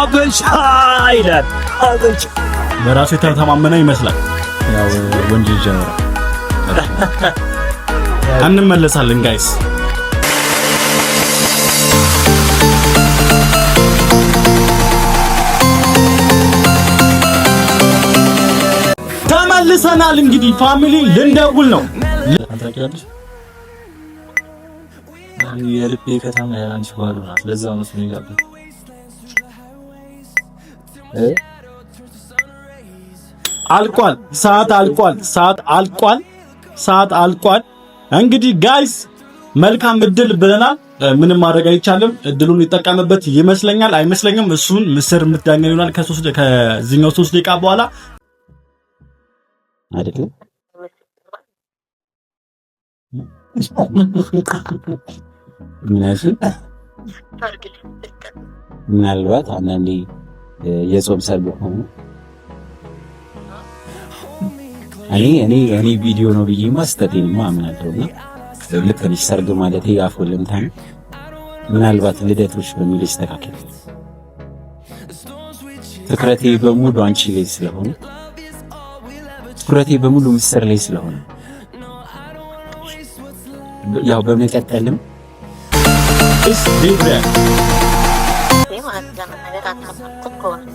አበሻ ይላል። አበሻ በራሱ የተተማመነ ይመስላል። ያው ወንጀል ጀምሯል። እንመለሳለን guys። ተመልሰናል። እንግዲህ family ልንደውል ነው። ታውቂያለሽ የልቤ ከተማ ያንቺ ባዶ ናት። ለዛ ነው እሱን የጋበዝኩት። አልቋል። ሰዓት አልቋል። ሰዓት አልቋል። ሰዓት አልቋል። እንግዲህ guys መልካም እድል ብለናል። ምንም ማድረግ አይቻልም። እድሉን ይጠቀምበት ይመስለኛል፣ አይመስለኝም። እሱን ምስር የምትዳኘው ይሆናል ከዚህኛው 3 ደቂቃ በኋላ። አይደለም። ምናልባት አንዳንዴ የጾም ሰርግ ሆኖ እኔ ቪዲዮ ነው ብዬማ ስህተቴንማ አምናለሁ። እና ልክ ነሽ። ሰርግ ማለት የአፍ ወለምታ ነው። ምናልባት ልደቶች በሚል ይስተካከል። ትኩረቴ በሙሉ አንቺ ላይ ስለሆነ፣ ትኩረቴ በሙሉ ምስር ላይ ስለሆነ፣ ያው በመቀጠልም ሊብረ ማለት ለመናገር አታማርኩም ከሆነ።